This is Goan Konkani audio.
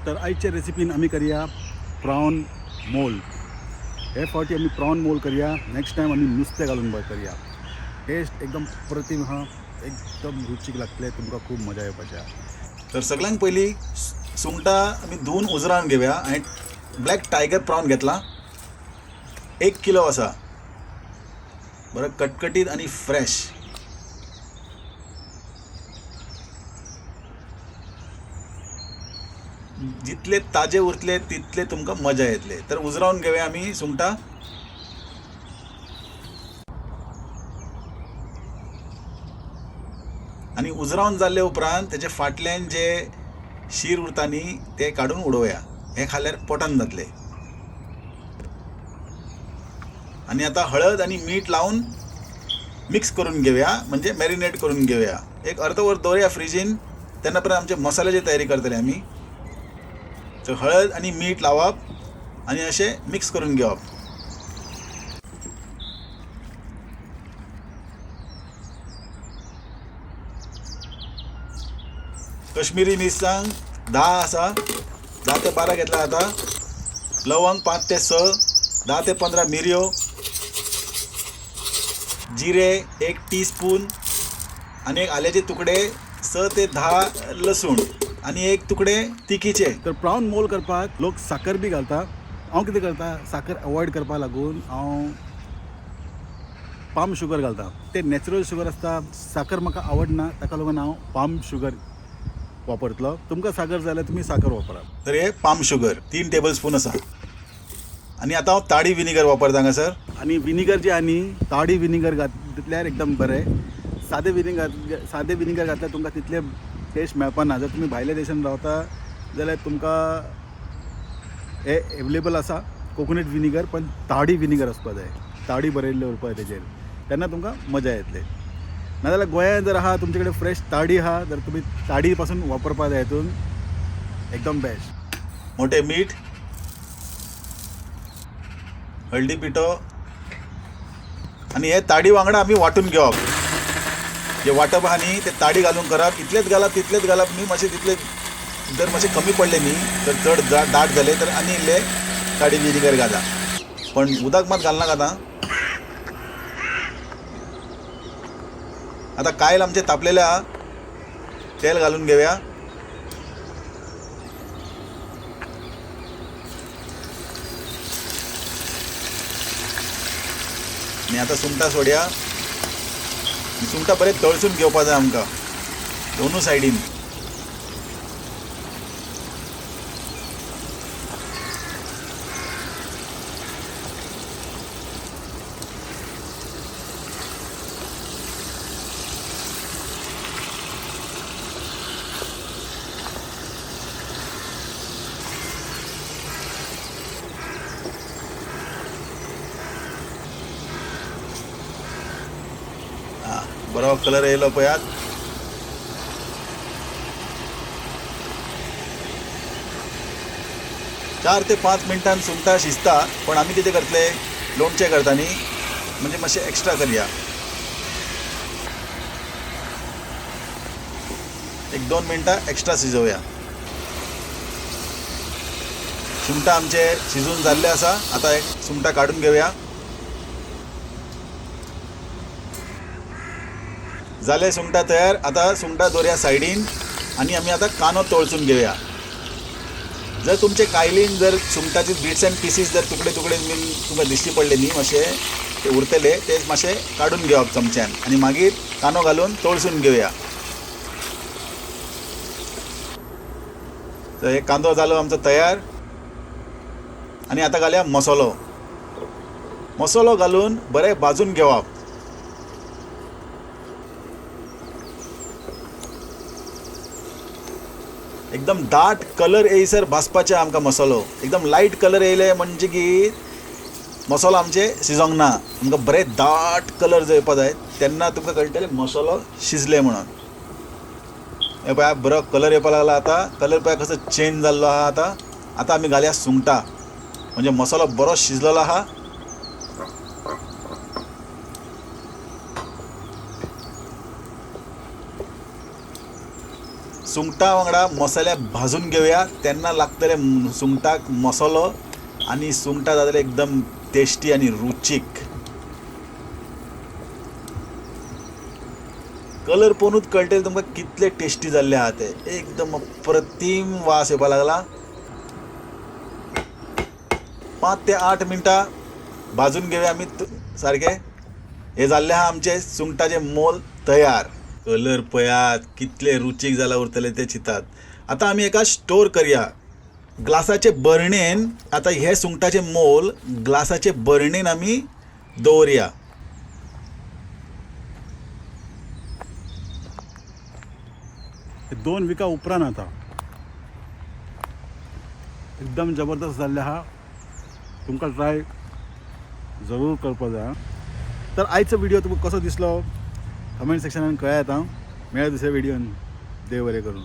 तर आयचे रेसिपीन आमी करया प्रॉन मोल. हे फावटी आमी प्रॉन मोल करया. नेक्स्ट टायम आमी नुस्तें घालून करया. टेस्ट एकदम प्रतिम आहा, एकदम रुचीक लागतले, तुमकां खूब मजा येवपाची आहा. तर सगळ्यांत पयलीं सुंगटां आमी धुवन उजरावन घेवया. हांवें ब्लॅक टायगर प्रॉन घेतला, 1 किलो आसा, बरो कटकटीत आनी फ्रेश. जितले ताजे उरतले तितले तुमकां मजा येतले. तर उजरावन घेवया आमी सुंगटां. आनी उजरावन जाल्ले उपरांत तेजे फाटल्यान जे शीर उरता न्ही ते काडून उडोवया. हें खाल्यार पोटान जातले. आनी आतां हळद आनी मीठ लावन मिक्स करून घेवया, म्हणजे मॅरिनेट करून घेवया. एक अर्द वर दवरया फ्रिजीन, तेन्ना पर्यंत आमचे मसाल्याची तयारी करतले आमी. तर हळद आनी मीठ लावप आनी अशें मिक्स करून घेवप. कश्मीरी मिरसांग 10 आसा, 10 ते 12 घेतला आतां. लवंग 5 ते 6, 10 ते 15 मिरयो, जिरे 1 टीस्पून आनी एक आल्याचे तुकडे, 6 ते 10 लसूण आनी 1 तुकडे तिखीचे. तर प्रॉन मोल करपाक लोक साकर बी घालता. हांव कितें करता, साकर अवॉयड करपाक लागून हांव पाम शुगर घालता. ते नॅचरल शुगर आसता. साकर म्हाका आवडना, ताका लागून हांव पाम शुगर वापरतलो. तुमकां साकर जाय जाल्यार तुमी साकर वापरात. तर हे पाम शुगर 3 टेबल स्पून आसा. आनी आतां हांव ताडी विनिगर वापरता हांगासर. आनी विनिगर जे आहा न्ही, ताडी विनिगर घातल्यार एकदम बरें. सादें विनिगर घातल्यार तुमकां तितले टेस्ट मेळपा ना. जर तुमी भायल्या देशान रावता जाल्यार तुमकां हे एवेलेबल आसा कोकोनट विनिगर, पण ताडी विनिगर आसपा जाय, ताडी बरयल्लें उरपा जाय तेजेर, तेन्ना तुमकां मजा येतली. नाजाल्यार गोंयांत जर आहा तुमचे कडेन फ्रेश ताडी आहा तर तुमी ताडी पासून वापरपा जाय, हितून एकदम बेस्ट. मोठें मीठ, हळदी पिठो आनी हे ताडी वांगडा आमी वांटून घेवप. जे वांटप आहा न्ही ते ताडी घालून करप. इतलेंच घालप तितलेंच घालप न्ही, मातशें तितलें जर मातशें कमी पडलें न्ही तर चड दाट जालें तर आनी इल्लें ताडी विनिगर घाला, पण उदक मात घालनाका. आतां आतां कायल आमचें तापलेलें आहा, तेल घालून घेवया. आनी आतां सुंगटां सोडया. सुंगटां बरें तळसून घेवपा जाय आमकां दोनू सायडीन. बरो कलर येयलो पळयात. चार ते 5 मिनटान सुंगटां शिजता, पण आमी कितें करतले, लोणचें करता न्ही, म्हणजे मातशें एक्स्ट्रा करया. एक 2 मिनटां एक्स्ट्रा शिजोवया. सुंगटां आमचे शिजून जाल्ले आसा. आतां एक सुंगटां काडून घेवया. जाले सुंगटां तयार. आतां सुंगटां दवरया सायडीन आनी आमी आतां कांदो तळसून घेवया. जर तुमचे कायलीन जर सुंगटाचे बिट्स एंड पिसीस जर तुकडे तुकडे बीन तुमकां दिश्टी पडले न्ही, मातशे ते उरतले, ते मातशे काडून घेवप चमच्यान आनी मागीर कांदो घालून तळसून घेवया. तर हे कांदो जालो आमचो तयार. आनी आतां घालया मसालो. मसालो घालून बरें भाजून घेवप. एकदम दाट कलर येयसर भाजपाचें आमकां मसालो. एकदम लायट कलर येयले म्हणजे की मसालो आमचे शिजोंक ना. आमकां बरें दाट कलर जर येवपा जाय तेन्ना तुमकां कळटलें मसालो शिजले म्हणून. हे पळया बरो कलर येवपा लागला. आतां कलर पळया कसो चेंज जाल्लो आहा. आतां आतां आमी घालया सुंगटां, म्हणजे मसालो बरो शिजलेलो आहा. सुंगटा वांगडा मसाल्या भाजून घेवया, तेन्ना लागतले सुंगटाक मसालो आनी सुंगटां जातले एकदम टेस्टी आनी रुचीक। कलर पळोवनूच कळटले तुमकां कितले टेस्टी जाल्ले आहा ते, एकदम अप्रतीम वास येवपाक लागला। 5 ते 8 मिनटां भाजून घेवया आमी सारके। हे जाल्ले आहा आमचे सुंगटाचे मोल तयार। कलर पळयात कितले रुचीक जाला उरतले ते चिंतात। आतां आमी एका स्टोर करया ग्लासाचे बरणेन। आतां हे सुंगटाचे मोल ग्लासाचे बरणेन आमी दवरया। 2 विका उपरांत आतां एकदम जबरदस्त जाल्ले आहा, तुमकां ट्राय जरूर करपा जाय। तर आयचो व्हिडिओ तुमकां कसो दिसलो कमेंट सेक्शनान कळयात। हांव मेळ्या दुसऱ्या व्हिडियोन, देव बरें करूं।